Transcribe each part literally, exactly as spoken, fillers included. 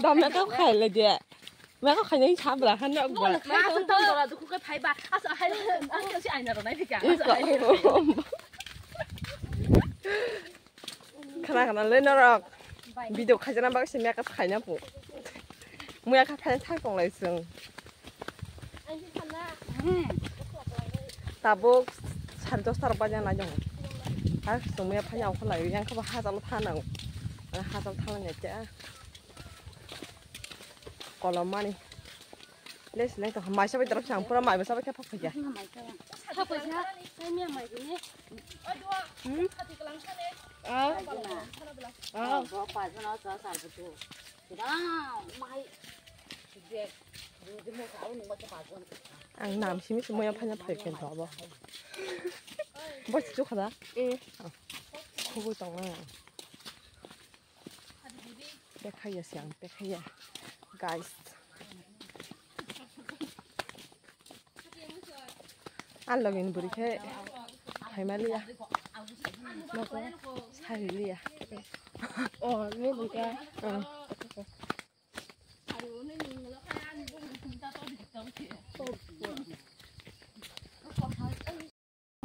Da makeup khai le de. Makeup khai nai sabra han nok ba. Ma sa tong dora dukhu ke phai ba. Asa hai, asa si aina ro nai phika. Asa hai. Khana khana le norok. Video khaijana bak se makeup khaina pu. Muya kha phai thang tong lai sung. Tabuk sare dosta rok baja nai jong. Ar sung muya phai ang kholai yang kha ba hajalo thanang. Hajalo thanang ya cha. Kolom mani. Les leng to mai sabai dorok sang pura mai sabai khe phak phai. Phak phai sa, sai miya mai ni. Hmm? Ah. Ah. Ang nam simi simi yang phanya phai khen to abo. Bo chu khada. Eh. Khubui tong na. Pekhaya siang, pekhaya. Guys. Ang login buri khe phaima liya. Nogo sai liya. Oh, ni buri khe.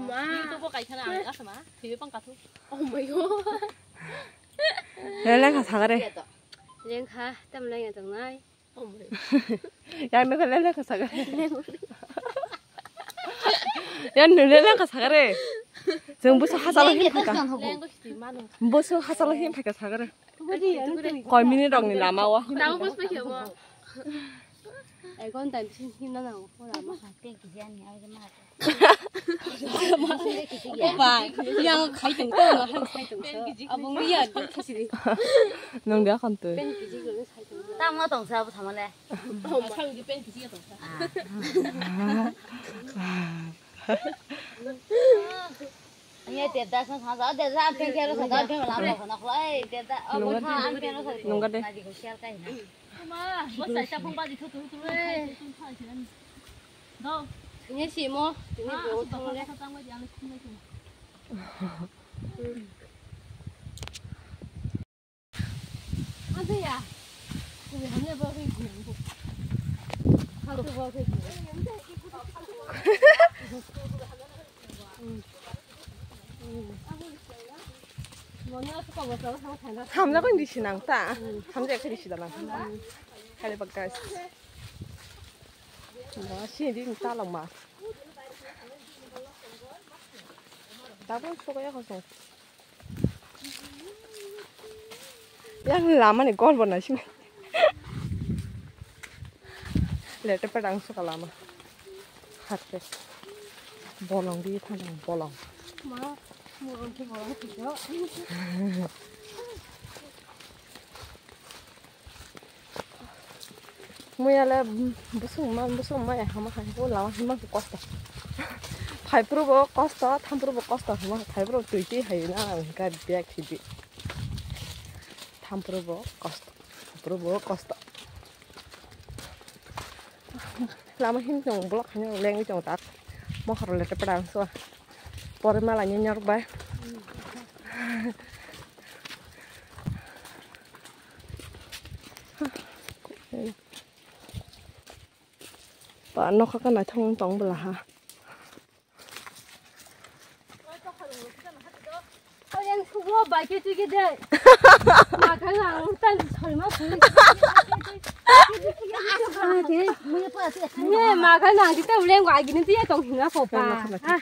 Ma. Ni to bo kaisa na ang asa ma. Thwi bang kathu. Oh my God. Lele kha sagare. Leng kha, tam leng ya tongnai. Oh my God. Yang nang lele kha sagare. Yang nang lele kha sagare. Jeng busu hasalo hin phaka. Leng ko thwi mano. Busu hasalo hin phaka sagare. Koi minute rok ni lama o. Tamo bus pa khe mo. Ek ghonta bisin hinna nango, pura ma. Pen kiji ani, ai ma. Opa, yang khai tong to, hai khai tong so. Abong ya, duk khasi di. Nong dia khon to. Pen kiji ko khai tong. Tamo tong sa, abo thamale. Oh, ma. Sang di pen kiji tong sa. Ani deda sang sa, deda ang pen kero sa, pen la ko na ko, ai deda, oh, nungga ha, ang pen sa. Nungga de. Naji ko sial kai na. Ma, bo sai ta phong ba di thu thu thu. Ini sih mo, ini bo thong le. Ada ya. Ini hanya bawa ke gini. Kalau bawa ke gini. Hamjakgwi risi nang ta. Hamjakgwi risi da nang. Kali bagas. Ba sini di ta lang ma. Tabuk sokya kosong. Yang lama ni gol bona sini. Lete padang suka lama. Hatte. Bolong di thanang bolong. Ma, mo ang ke bolong sih. Muya le busung ma busung ma ya hama hai bo lawa hima kosto. Phai pro bo kosto, tham pro bo kosto hima phai pro tui tui hai na ang ka biak hibi. Tham pro bo kosto, tham pro bo kosto. Lama hin tong blok hanya leng tong tak. Mohor le te padang so. Pore mala nyorok bai. Pa nokha ka naithok tong bwla ha. Oyang sugo bai ke tui ke de. Makai ang tan soi ma sui. Ne makai ang kita uleng bai gini dia tong hina ko pa. Ah.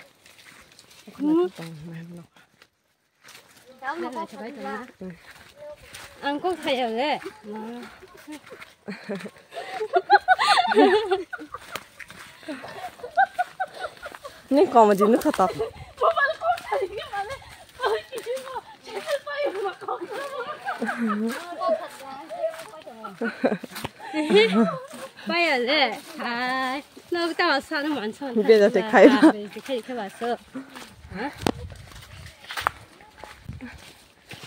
Ang kok saya le. Ni comedy nukha to. Paya le. Hai. Nok ta sa no man son. Beda te khai. Beda te khai ba so. Ha?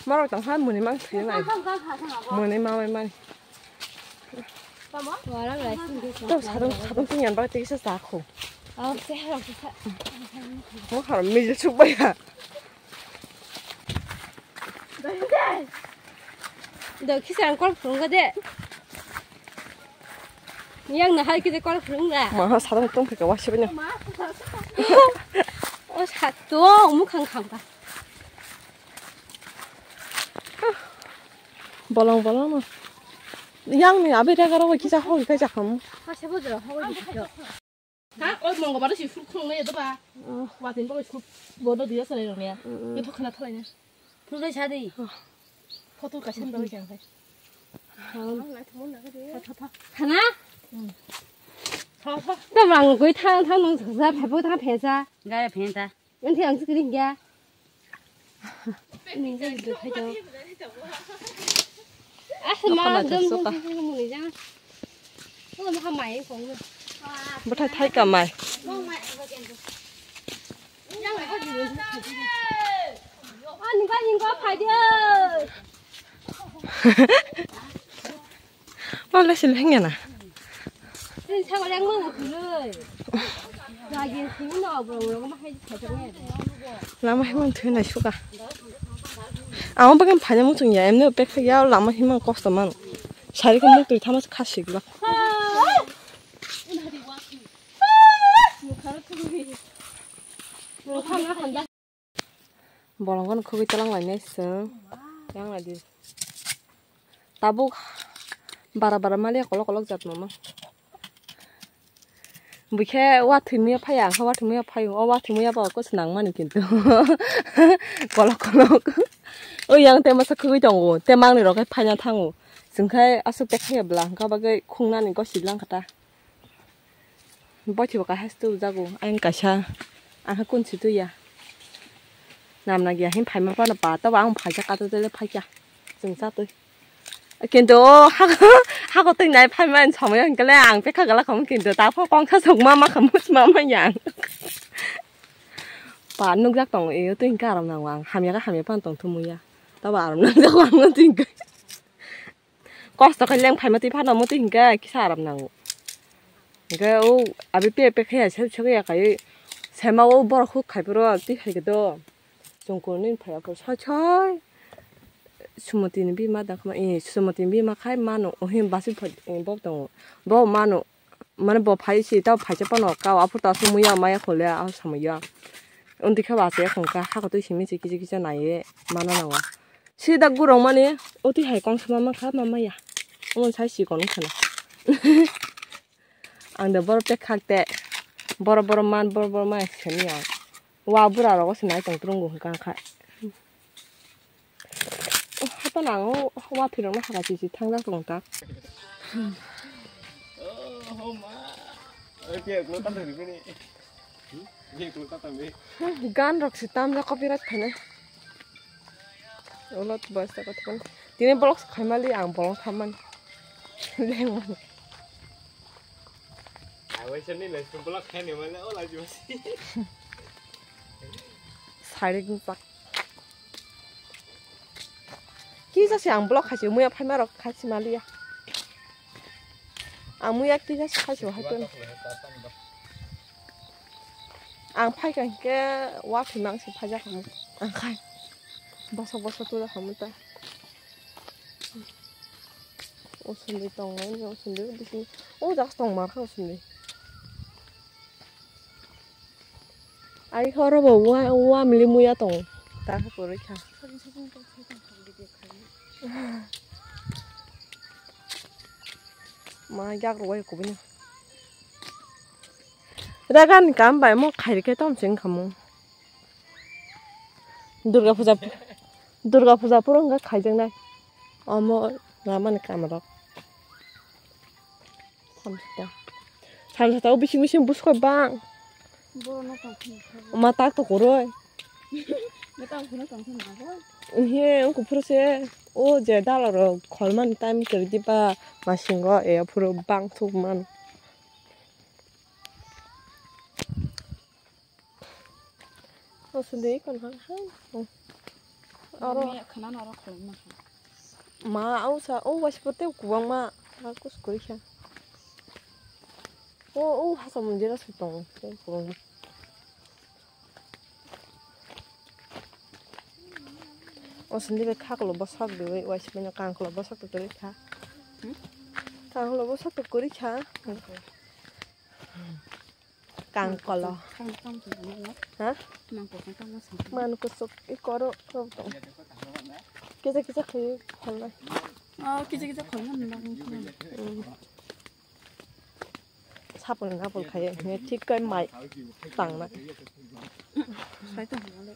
Marok tang kha muni mang thwi nai. Muni ma mai mani. To sadung sadung tingyan ba tisa sa kho. Mo khar mijil suk ba ya. Do kisa ang kol phunga de. Yang na hai kide kol phunga. Ma ha sarang tong ka wasi banya. O sa to mu khang khang ba. Bolong bolong no. Yang ni abi rega ro kisa hol ka jakam. Ha se bo jora hol di. Ha, oi mongo baro si ful khulung nai doba. Watin bo suk bodo dia sare rong ya. Yo thok khana thalai na. Phul bai sa di. Photo ka sen bai jang bai. Tha tha tha. Khana? Tha tha. Tha mang goi tha tha nang sa phe bo tha phe sa. Ga ya phe ta. Yang thi ang sikiri hingga. Ini jadi tu hai tu. Ah, ma dum dum dum dum ni jang. Oh, ma mai kong. Bathai thai ka mai. Yang ko di. Ah, ni ba hingga phai di. Wala sil hengya na. Sil sa wala yang mau kulai. Lagi sini na obrong obrong ma hai sa jang ya. Lama himang thwi nai suka. Ang bagan phanya muchung ya emne pek ya lama himang kosto man. Sari ko muk twi thama kha sigla. Bolong khogwi talang lainai chwng. Yang lai di. Tabuk bara bara maliya kolok kolok jat mama. Bukhe wathwi miya phaya, ang khe wathwi miya phayo. O wathwi miya ba kos nang mani kintu. Kolok kolok. O yang te masa khogwi tongo. Te mangni rok khe phaina thango. Chwng khe aswk te khaya bwla, hwnkha bagwi khungnani gosi lang kha ta. Boithi bo kaisa tubujak o, ayang kaisa, ang khe kun si tuya. Namna giya hin phaima phano pa, tobo ang phaikha kato tele phaikha, chwng chatwi. Kintu o hako, hako twi nai phaima ani somoi hwnkhe le ang pekha gala khamu, kintu ta pho kongsa sok ma ma khamu, ma ma yang. Pa nukjak tongo, e twi hwnkhe aram nango ang, hamya khe hamya phano tong thumui ya. Tobo aram nangjak o ang twi hwnkhe. Kosto khe leng phaima twi phano muti hinkhe kisa aram nango. Hinkhe o abi pe pe khe ya sep sep ya kai sema o borok huk khai phuru twi hai khe do. Chwng kunu ni phai ya kho soi soi. Sumoti ni bima da khma, e, Sumoti ni bima khai mano, o hin basi phai, e, bo tongo. Bo mano, mane bo phai si, tabo phaisa phano kao, aphuru to aswk muya maya khole, a samaya. Undi khe bo achai ya khong kha, hako twi simi se kisa kisa naiye, mana nango. Sida gurung mani, o twi hai kong sama mankha, ma maya. Omo sai si kong khana. Ang de borok te khak te, borok borok man, borok borok man semi ang. Wa bura rogo se nai tong trungo hwnkha kha. Hato nang o wa thwi rok no haka chichi thangjak tong ta. Gan rok se tamjak copyright phainai. Ulo bosta kotokon. Tini vlog khaimali ang bolong thammani. Lengmani. Awaisa ni lai vlog khaini male o lai jusi. Sari gumpak. Kisa se ang vlog khaisi muya phaima rok khaisi maliya. Ang muya kisa se khaisi hai pun. Ang phaikha hinkhe wa thwi mang se phaijak hamu. Ang khai. Boso boso tuda hamu ta. O sundwi tongo, o sundwi bisi. O jaga tong mar kha o sundwi. Ai kha oro bo wa, wa mili muya tongo. Ta kha kwrwi kha. Ma yak rwai kubui no. Raga ni kam bai mo khairi khe tom chwng kha mo. Durga puja, Durga puja phuru wngkha khaijaknai. Omo ramani kam rok. Thamsita. Thamsita o bising bising buskoi bang. Borokno tongthok. Ma tak to koroi. Betang phano tongthok nago. He, ungku phuru se. O je dala rok kholmani time kwrwi diba masingo e phuru bang thuk man. O sundwi kon ha ha. Aro. Miya khana aro kholma. Ma, o sa, o waisa pote kubangma, ha, kus kori kha. O, o hasa monjera sutong, kubangma. O sindi bai khaklo bwsak dwi, waisa manya kangkolo bwsak to kwrwi kha. Hmm? Kangkolo bwsak to kwrwi kha. Kangkolo. Kang tang tong tong. Ha? Mang ko kang tang ma sing. Man ko sok i koro ko tong. Kisa kisa khai kholai. Oh, kisa kisa kholai na. Hmm. Sapung apple khai, ne thik kai mai tang na. Sai to hole.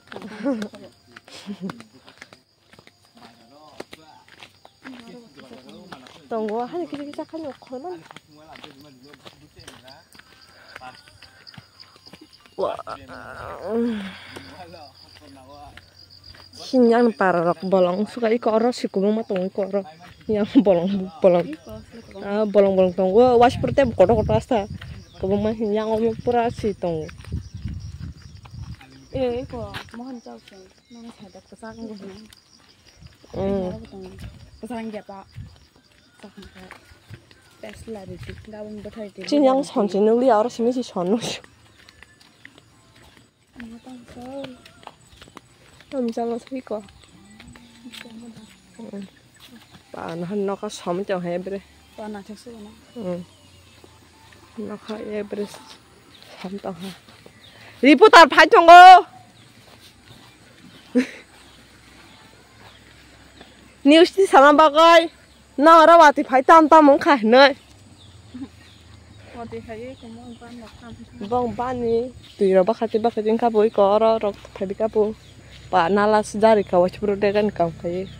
Tongo, hani kisa kisa khai no kholai man. Wa. Sini ang para rok bolong suka iko oro si kubung ma tongo iko oro. Yang bolong bolong. Ah, bolong bolong tongo. Wash pur te koto koto asta. Kubung ma yang omo pura si tongo. Eh, iko mohon chau chau. Nang sa dak sa ang gubung. Mm. Sa ang ya pa. Sa ang ka. Tesla ri tik gabung bathai tik. Sini ang son sini uli oro sini si son no. Ang tang son. Ang jalo siko. Ang tang son. Pa na han noka som chong hai bre. Pa na thak su na. Hmm. Noka hai bre sam tong ha. Reporter phai tongo. News ti sama bagoi. Na ora wati phai tam tam wng kha hinoi. Wati phai ye komo ban nok tam. Bong bani twi rok bakhati bakhati wng kha boi ko oro rok phai bi kha bo. Pa nala sijari kha waisa puro dega ni kam khai.